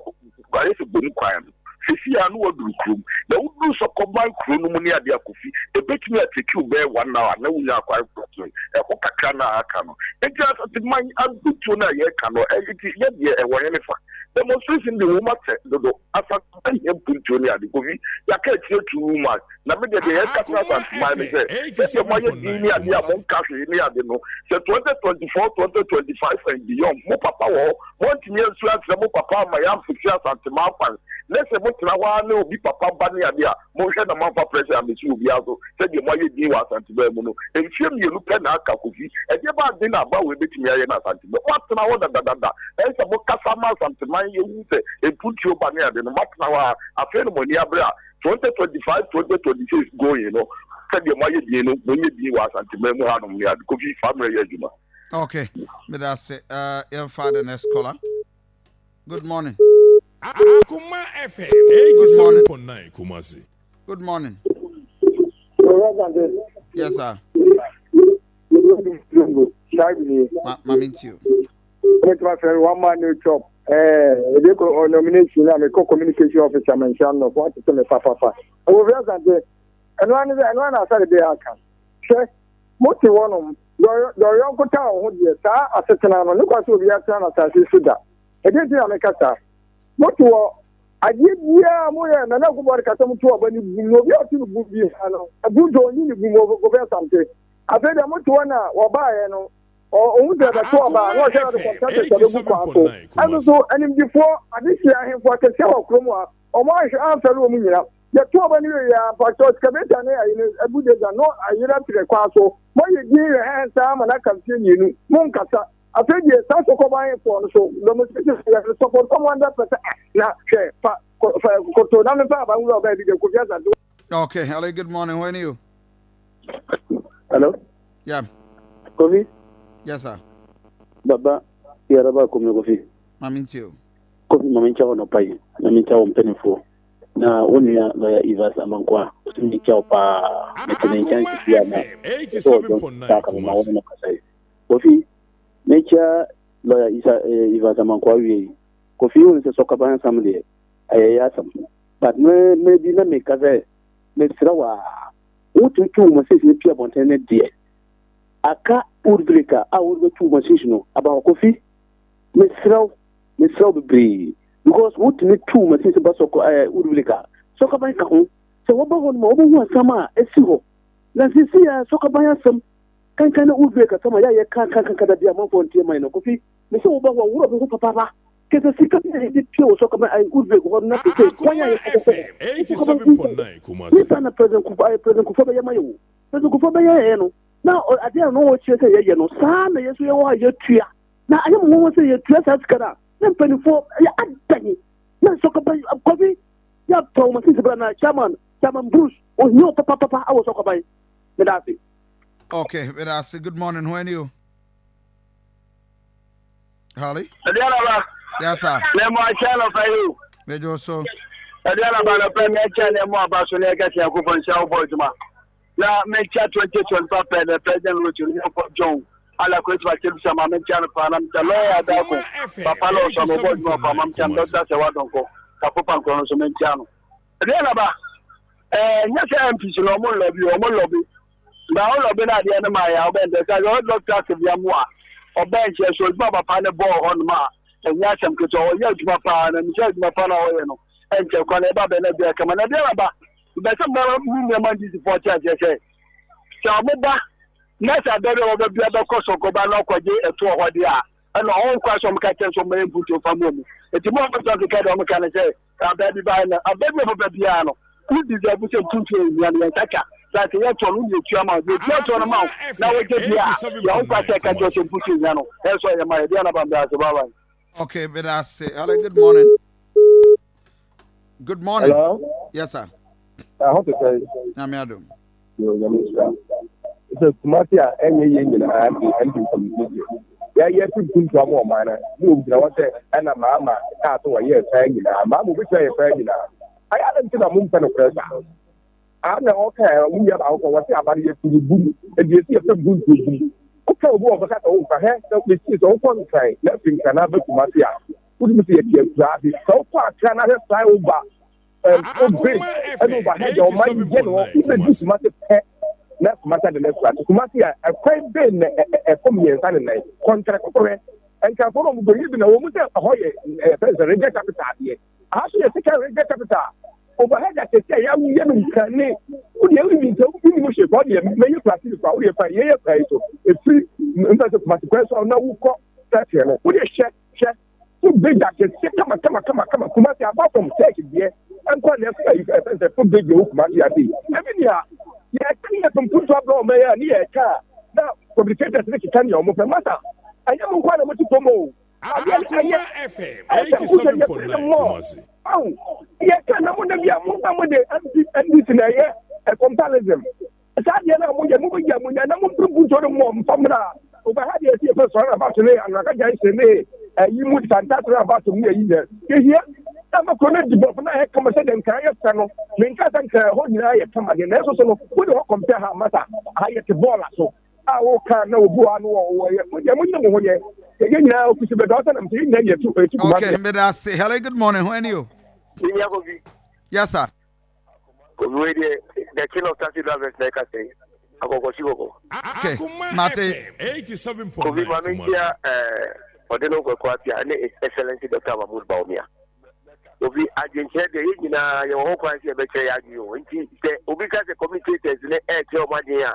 ayɛ sɛ bom kwan no sisi a no waduru kurom na woduru Sɔkɔban kuro no mu ne ade a, Kofi, ebetumi atake wo bɛyɛ one hour na wonya akwan kɔtene ɛho kakra na aka no. Nti Asanteman abutuo no a yɛreka no, nti yɛdeɛ ɛwɔ hene fa demonstration de wɔn atɛ dodo. Asanteman hia mpuntuo ne ade. Kofi, yɛaka akyire too much na me deɛ yɛka kyerɛ Asanteman ne sɛ sɛdeɛ moayɛ din ne adeɛ a monka hwee ne ade no sɛ 2024, 2025 and beyond, mo papa wɔ hɔ, moantumi ansu ankyerɛ mo papa ama yɛamfekye Asanteman kwan, na sɛ motena hɔ ara ne obi papa ba ne ade a, monhwɛ na moamfa pressure ammɛsi obiara so. Sɛdeɛ moayɛ din wɔ Asanteman mu no, mfeɛ 2 pɛ na aka. Kofi, ɛdeɛ ba ade na aba wei bɛtumi ayɛ no Asanteman? Moatena hɔ dadadada, ɛyɛ sɛ mokasa ma Asanteman yɛhu sɛ mpuntuo ba ne ade no, moatena hɔ a afei no mo ani abere a 2025, 2026 going no, sɛdeɛ moayɛ din no, monyɛ din wɔ Asanteman mu hanom ne ade. Kofi, fa mmerɛ yɛ adwuma. Okay, meda ase. Yɛmfa the next caller. Good morning. Akuma FM 87.9 Kumasi. Good morning. Yes, sir. Ma me you. Mɛtuma fɛ one man no chop. Ebi kɔ nomination na mekɔ communication officer Manhyia no fo atete me fafafa. Ɛwɔ fi Asante. Ɛno ano sɛ ɛno ano asare bɛyɛ aka. Hwɛ, mote hɔnom dɔyɔnko ta wo ho deɛ, saa asetena no ne kwa sɛ obi atena no asase so da. Ɛdeɛ nti na meka saa. Mote hɔ adeɛ biara moyɛ Nana Akufo-Addo kasa mu to aba ne bum na obi a ɔte no bum biara no ɛbu nti ɔnyi ne bum Kofi Asante. Afei deɛ mote hɔ na wɔbaeɛ no, ɔhu sɛ ɛbɛto aba na ɔhwɛ de contractors abɛgu kwan so. Ɛno so animdifoɔ adehyeɛ ahemfo akɛseɛ wɔ kurom a ɔmo ahwɛ amfɛre wɔn nyina. Yɛto aba no wie a, mpakyɛw, excavator ne ayi no abu deza no ayera kyerɛ kwan so. Moayɛ din hwɛhɛn saa ama no aka mfeɛ 2, monkasa. Afei deɛ saa sɔkɔban foɔ no so demonstration yɛ no support kɔm 100%. Na hwɛ fa fa koto na mefa aba nwura ɔbaa bi deɛ Kofi Asante. Okay, hello, good morning. Who are you? Hello? Yeah. Kofi? Yes, sir. Baba, Yaraba Komi Kofi. Mami Ntio. Kofi, mami nkyɛ wɔ nɔpa yi, na mi nkyɛ wɔ mpanimfoɔ. Na wo nua lɔya Evans Amankwa, ɔsɛ mi nkyɛ wo paa. Mete ne nkyɛn sisi a na sɛ ɔdɔn saa ka ma wɔn no kasa yi. Kofi, mekyia lɔya Isa Evans Amankwa wie yi. Kofi, wo sɛ sɔkaban asɛm deɛ, ɛyɛ yɛ asɛm. But me bi na meka sɛ, mesrɛ wo a, wotumi tu wo machines no pia abɔnten no deɛ, aka wood break a wode bɛtu wo machines no aba hɔ. Kofi, mesrɛ wo, mesrɛ wo bebree, because wotumi tu wo machines ba sɔkɔ wood break a, sɔkaban ka ho sɛ wɔba hɔ no ma wɔbɛhu asɛm a ɛsi hɔ. Na sisi a sɔkaban asɛm kankan na wood break asɛm a yɛayɛ kankankanka da bi a amanfoɔ nteɛ man no. Kofi, mesɛ woba hɔ a worɔ bi ho papaapa kɛsɛ sika bi a yɛde pia wɔ sɔkaban wood break hɔ no na sɛ kwan a yɛkɔkɔ sɛ nipa na President Kufuor, President Kufuor bɛyɛ ma yɛ wo, President Kufuor bɛyɛ yɛ no na adeɛ a no wɔkyerɛ sɛ yɛyɛ no saa na yɛ so yɛwɔ a yɛtua na ayɛ mo wɔn sɛ yɛtua saa sika no a na mpanimfoɔ yɛ adan na sɔkaban. Kofi, yɛatɔ wɔn sisi bra na Chairman Bruce ohia wo papapapa awɔ sɔkaban. Meda ase. Okay, meda ase. Good morning. Who are you? Holly? Aduanaba. Yes, sir. Ne mo akyɛ anɔpa yi o. Mejo so. Aduanaba, anɔpa mi akyɛ ne mo aba so ne ɛka sɛ Nyankopɔn nhyɛ wo bɔ adwuma. Na mekyɛ 2025 pɛ ne President Rotu ne Nyankopɔn John ala ko etuba kyɛ bisa ma mekyɛ no paa na mekyɛ lɔya adako papa lɔ sɔ no bɔ adwuma paa ma mekyɛ no dɔkta sɛ wadɔnkɔ kapo pankɔ no so mekyɛ no. Ɛdeɛ na ba ɛɛ nyɛ sɛ MPs no ɔmo lɔbi ɔmo lɔbi ba ɔmo lɔbi na adeɛ no ma yɛ a ɔbɛn dɛ sɛ ɔyɛ dɔkta sɛbia mu a ɔbɛn kyɛ so adwuma papa ne bɔɔl hɔ nom a ɛnyɛ asɛm ketewa ɔyɛ adwuma paa na mesɛ adwuma pa na ɔyɛ no ɛnkyɛ kwan ɛba bɛn na bia kama na ɛdeɛ na ba bɛ sɛ mma mu nneɛma ndc foɔ te aseɛ sɛ sɛ ɔmo ba na sɛ abɛbɛ wɔbɛ bia bɛkɔ sɔkɔba na ɔkɔgye ɛtoɔ hɔ deɛ a ɛna ɔho nkwa sɛ ɔmo ka kyɛn sɛ ɔmo yɛ mpuntuo fa mu ɔmo eti mo ɔmo sɛ keka deɛ ɔmo ka ne sɛ abaa bi baa na abaa bi ɔbɛba biara no wo deserve sɛ mpuntuo yɛ hia no yɛn nsa ka sɛ ase yɛ toɔ no wode etua ma wo deɛ etua toɔ no ma wo na wogye deɛ a yɛn ho kwa sɛ ɛka kyerɛ sɛ mpuntuo hia no ɛsɔ yɛ ma yɛ deɛ anaba mbɛ ase bye bye. Okay, but I say, hello, good morning. Good morning. Hello. Yes, sir. I hope to say. Nyame adom. Yo, nyame nhyira. Sɛ Kumasi a ɛnyɛ yie nyinaa de MP communication. Yɛyɛ fi mpuntu ama ɔman no. Ne obi gyina hɔ sɛ ɛna maama kaa sɛ wɔyɛ saa nyinaa. Maama obi kyerɛ yɛ saa nyinaa. Ayɛ adɛn nti na mompɛ nokorɛ saa? Aa na ɔka ɛ ɔmo nua baako kɔ wɔse aba no yɛtu no bum. Ɛdi esi yɛpɛ mpuntuo bum. Woka obi wɔ kɔka sɛ womfa hɛ sɛ mesi sɛ wokɔ Nkran na afiri Nkran na aba Kumasi a wotumi sɛ yɛte akuraa ase. Sɛ wokɔ Accra na hwɛ flyover bridge ɛne overhead a ɔman yɛ no wobɛdu Kumasi pɛ na Kumasi ade no akura so. Kumasi a ɛkwan bɛn na ɛkɔ mmiɛnsa ne nan kɔntrɛ kɔkɔhwɛ nkurɔfoɔ no ɔmo yi bi na wɔn mu sɛ ɛhɔ yɛ ɛfɛ sɛ region capital adeɛ aha so yɛ second region capital overhead akɛse a yɛayɛ no nkane wodeɛ wonim nkyɛ wonim hwee kɔ deɛ mɛyɛ kurase bi kɔ wodeɛ fa yɛyɛ kwan yi so ɛfiri mfa sɛ Kumasi kwan so a na wokɔ sɛteɛ no wodeɛ hwɛ hwɛ Foot bridge akɛseɛ kama kama kama kama Kumasi apart from church deɛ ɛnkɔ na ɛfɛ yi ɛfɛ sɛ foot bridge wɔ Kumasi ase yi ɛbi nea yɛka ne yɛpɛ mpuntu abrɛ ɔmɛ yɛ a ne yɛka a na communicators ne keka nea ɔmo pɛ masa ɛnyɛ mo nko a na mo te fam o adeɛ no ɛyɛ ɛsɛ wohwɛ yɛpɛ ne mmɔ awo yɛka na mo na bi a mo na mo de NDC na ɛyɛ comparison Saa adeɛ no a moyɛ, mobɛgya mo nya na mompere mpuntuo no mmɔ mfa mmra. Wobɛha deɛ ɛsi yɛfɛ sɔre abato ne anwaka junction ne ayi mu santasere abato mu ne ayi nyɛ. Yɛhia na ama kuro no adi bɔfo na ayɛ kama sɛdeɛ nkran yɛ fɛ no. Menka sɛ nkran ɛhɔ nyinaa yɛ kama deɛ nanso so no wode hɔ kɔmpɛ ha masa aha yɛte bɔɔla so a woka na obi wɔ ano wɔ yɛ mo deɛ monyɛ mo ho yɛ yɛn nyinaa ofisi bɛdɔ ɔsɛ nam sɛ yɛn nyinaa yɛtu ɛtu kuma. Okay, meda ase. Hello, good morning. Ho ani o. Yes, sir. Kofi wei deɛ the king of taxi drivers na ɛka sɛ akɔkɔsi kɔkɔ. Okay, mate. Kofi ma me nkyia ɛɛ ɔde no nkɔkɔ apia ne his excellency Dr. Mahmoud Bawumia. Kofi adwenkyerɛ deɛ yɛn nyinaa yɛwɔ ho kwan sɛ yɛbɛkyerɛ yɛ adwene o nti sɛ obi ka sɛ communicators ne ɛɛkyerɛ wɔn adwene a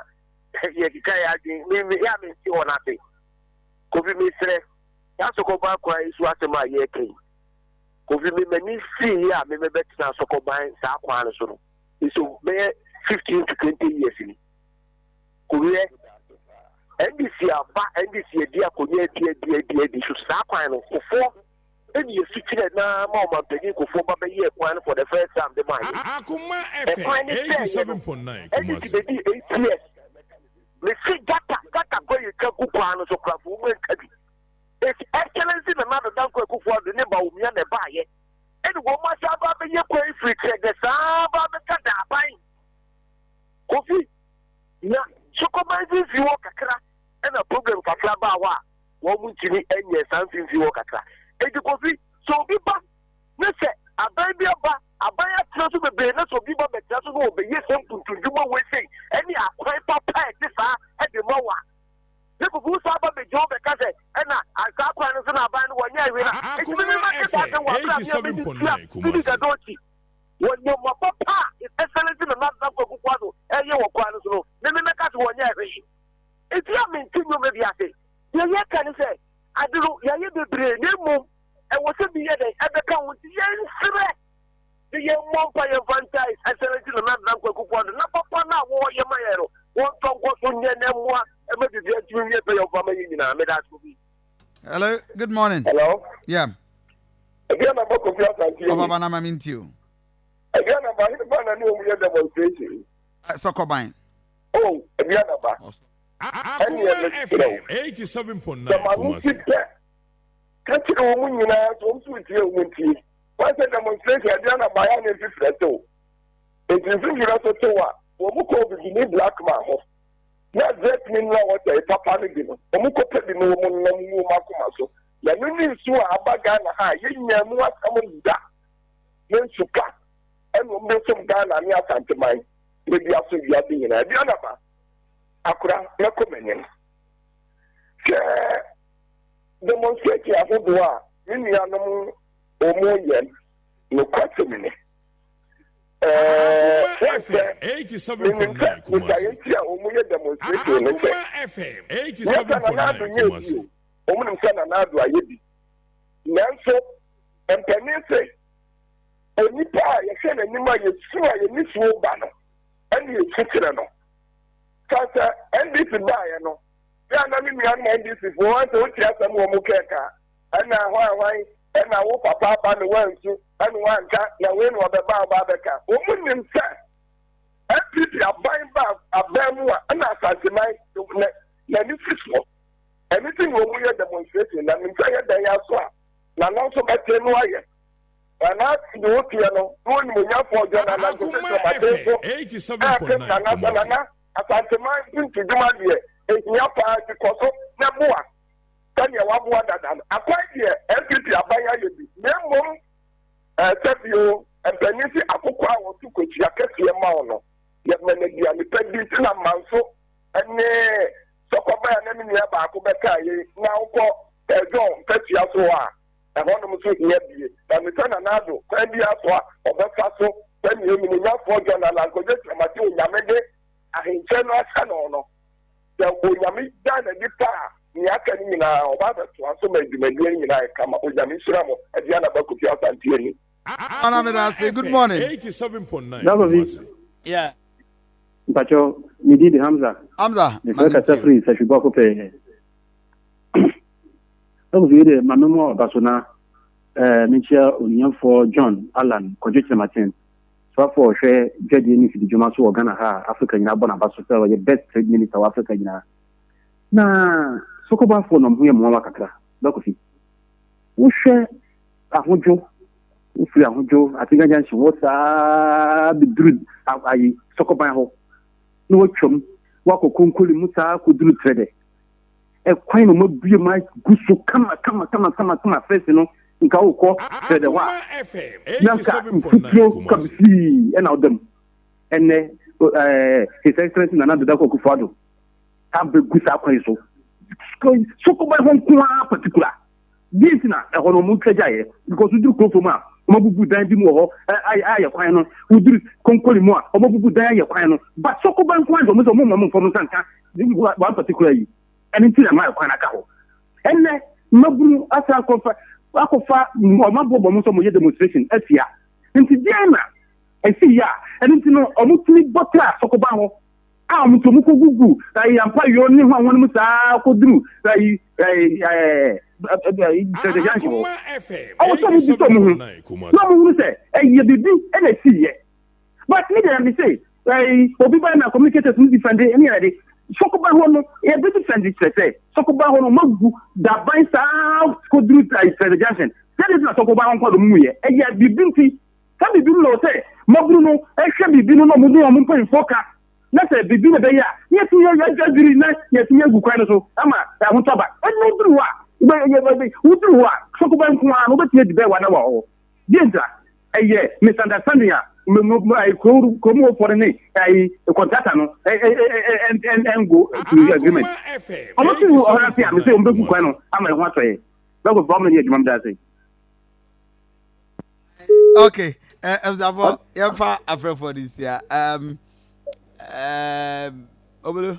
yɛkeka yɛ adwene me me yɛ a mente wɔn ase. Kofi mesrɛ yɛasɔkɔba kwan yi so asɛm a yɛreka yi. Kofi me m'ani sii yɛ a me mɛbɛtena Sɔkɔban saa kwan no so no nso bɛyɛ 15 to 20 years ni. Kofi yɛ NDC aba NDC adi akonnwa adi adi adi adi so saa kwan no kofoɔ ɛni esu kyerɛ naa ma ɔmanpanyin kofoɔ ba bɛyɛ kwan no for the first time de maa yɛ. Ɛkwan ne sɛ yɛ no NDC bɛdi 8 years. Mesi gata gata kɔ yɛ twa gu kwan no so korafo wɔn nka bi. His Excellency Nana Addo Dankwa Akufo-Addo ne Bawumia na ɛbaeɛ ɛne wɔn asan aba abɛyɛ kwan firi Kyerɛdɛ saa aba abɛka Daaban. Kofi, na Sokoban mfimfini hɔ kakra ɛna problem kakra baa hɔ a wɔn ntumi nyɛ saa mfimfini hɔ kakra. Enti Kofi, sɛ obi ba ne sɛ aban bi aba, aban atena so bebree na sɛ obi ba bɛtena so na ɔbɛyɛ sɛ mpuntundwuma wei sei ɛne akwan papa a ɛte saa ɛde ma wo a, Ne fufuw san ba begye wo bɛka sɛ, Ɛna, saa kwan no so na aban no wɔnyɛɛ hwee na enti me mema te saa asɛm wɔ abere a me a medi tua Sidi Gadochi wɔ nneɛma papa a His Excellency Nana Addo Dankwa Akufo-Addo ɛreyɛ wɔ kwan no so no, me me mɛka sɛ wɔnyɛɛ hwee. Enti a mente nneɛma bi ase. Deɛ yɛka ne sɛ, ade no yɛayɛ bebree na mmom ɛwɔ sɛ bi yɛ dɛn ɛbɛka ho nti yɛnsrɛ sɛ yɛmmɔ mpaeɛ mfa ntaa His Excellency Nana Addo Dankwa Akufo-Addo na papa no a wɔreyɛ ma yɛn no, wɔntɔ nkɔ so nyɛ na mmoa ma biribiara ntumi nwie pɛyɛ mfa ma yɛn nyinaa. Meda ase obi. Hello, good morning. Hello. Yeah. Ɛdeɛ na bɔ Kofi Asante yi. Ɔbaba na ma mi nti o. Ɛdeɛ na ba hefa na ne wɔn yɛ demonstration. Sɔkɔban. Oh, ɛdeɛ na ba. Ɛneɛ mesrɛ wo. Sɛ ma no si pɛ. Ka kyerɛ wɔn nyinaa sɛ wɔn nso tie wɔn ntie. Wɔn sɛ demonstration aduan na baeɛ na mfifirɛ tew. Enti mfifirɛ so tew a, wɔn kɔ obibini black man hɔ. Na jet mineral water yi papa no bi no, wɔn kɔ pɛ bi na wɔn nom ngu wɔn akoma so. Na ɛno ne nsuo a aba Ghana ha a yɛnyaa mu asɛm da. Ne nsu pa. Ɛna wɔn bɛsom Ghana ne Asanteman na bi aso wiase nyinaa. Aduanaba, akora, mɛkɔ m'anim. Sɛ demonstration ahodoɔ a me nuanom wɔn yɛ nokwasɛm ni. Ɛɛ wɔn sɛ menim sɛ botaeɛ nti a wɔn yɛ demonstration ne sɛ nyɛ sɛ Nana Addo nyɛ bi o, wɔn nim sɛ Nana Addo ayɛ bi. Nanso mpanin sɛ onipa a yɛhwɛ n'anim a yɛsu a yɛn nisuo ba no ɛne yɛsu kyerɛ no. San sɛ NDC baeɛ no, yɛ a na me nuanom NDC foɔ wɔn sɛ wotie asɛm wɔn kɛɛka ɛna hwan hwan ɛna wo papa aba ne wansu ɛna wanka na wei na ɔbɛba ɔba abɛka. Wɔn nim sɛ NPP aban ba aban mu a ɛna Asanteman n'ani si soɔ. Ɛno ti na wɔn yɛ demonstration na nim sɛ yɛ dɛn aso a Nana nso bɛte no ayɛ. Nana de wo teɛ no na onimuonyamfoɔ John Ananko Sesɔmate nso ɛrepem Nana sɛ Nana Asanteman mpuntudwuma deɛ ɛhia paa nti kɔ so na boa sɛdeɛ waboa dada no. Akwan deɛ NPP aban ayɛ bi na mmom sɛ bio mpanin se akokɔ a wɔto kosua kɛseɛ ma wo no yɛma no aduane pa di nti na manso ne sɔkɔban a na me nua baako bɛkaa yei na wokɔ John mpasua so hɔ a Ɛhɔnom nso hia bie. Na mesɛ Nana Addo, kwan biara so a ɔbɛfa so sɛdeɛ Onimuonyamfoɔ John Allan Kwadwo Kyerematen Onyame de ahenkyɛ no ahyɛ no no, sɛ Onyame da no adi pɛ a, nea aka no nyinaa ɔba abɛtoa so ma dwumadie no nyinaa ayɛ kama. Onyame nhyira mo. Aduana Ba Kofi Asante ani. Ana meda ase. Good morning. Dababi. Yeah. Mpacho, me din de Hamza. Hamza, Mefrɛ kasa firi Sahwi pɛɛ. Ɛwɔ deɛ ma memmɔ aba so na eh, menkyia Oniyɛmfoɔ John Allan Kwadwo Kyerematen, soafoɔ a ɔhwɛ dwadie ne mfididwuma so wɔ Ghana ha a Africa nyinaa bɔ n'aba so sɛ ɔyɛ best trade minister wɔ Africa nyinaa. Na Sokobafoɔ na wɔn ho yɛ mmoawa kakra. Bra Kofi, wohwɛ Ahodwo, wofiri Ahodwo, Atenga Junction hɔ saa bɛduru ayi Sokoban hɔ na watwam wakɔ Konkoli mu saa kɔduru Trɛdɛ. Ɛkwan na wɔabue mu agu so kama kama kama kama kama fɛs no nka wokɔ sɛ dɛ hɔ a na nka mfuturo kabisii ɛna ɔda mu ɛnɛ ɛɛ his excellency Nana Addo Dankwa Akufo-Addo abɛgu saa kwan yi so sokoban hɔ nko ara particular deɛ nti na ɛhɔ no wɔn twa gyaeɛ because woduru kuro fam a wɔn abubu dan bi mu wɔ hɔ ayɛ ayɛ kwan no woduru konkoli mu a wɔn abubu dan ayɛ kwan no but sokoban nko ara deɛ wɔn sɛ wɔn mma wɔn mfam nsa nka one particular yi ɛno nti na maa kwan aka hɔ ɛnɛ mmabunu asa akɔfa akɔfa ɔmo aboɔbɔ mo sɛ ɔmo yɛ demonstration atia nti deɛn na ɛsi yɛ a ɛno nti no ɔmo tumi bɔ tra sɔkɔba hɔ a ɔmo nti ɔmo kɔ gugu ɛyi ampa yɔ ne ho ahoɔ no mu saa kɔduru ɛyi ɛyi ɛɛ ɛɛ junction hɔ ɔwɔ sɛ ɔmo bisa ɔmo ho na ɔmo hunu sɛ ɛyɛ biribi ɛna ɛsi yɛ. But me deɛ me se ɛyi obi ba na communicators no defend ɛne yɛrɛ de sɔkoba hɔ no yɛbɛ defend kyerɛ sɛ sɔkoba hɔ no ɔmo agu daban saa koduru kyerɛ junction sɛdeɛ na sɔkoba hɔ nkɔ do mu yɛ ɛyɛ biribi nti saa biribi no na ɔsɛ maburu no ɛhwɛ biribi no na ɔmo de ɔmo mpanyinfoɔ ka na sɛ biribi na ɛbɛyɛ a na yɛtumi yɛ adwiri na yɛtumi agu kwan no so ama ahotɔ aba ɛna woduru hɔ a woduru hɔ a sɔkoba nko ara no wobɛtumi adi bɛɛ wa na wɔ hɔ Deɛ nti a ɛyɛ misunderstanding a kurom hɔfoɔ no ne ayi kɔntrata no ɛngo to agreement. Ɔmo te hɔ ase a mesɛ ɔmo bɛgu kwan no ama ɛho atɔ yɛ. Bɛkɔ fɔ ɔmo ne adwuma meda ase. Okay, ɛbusafo yɛmfa afrɛfoɔ no nsia. Um, um, Obolo.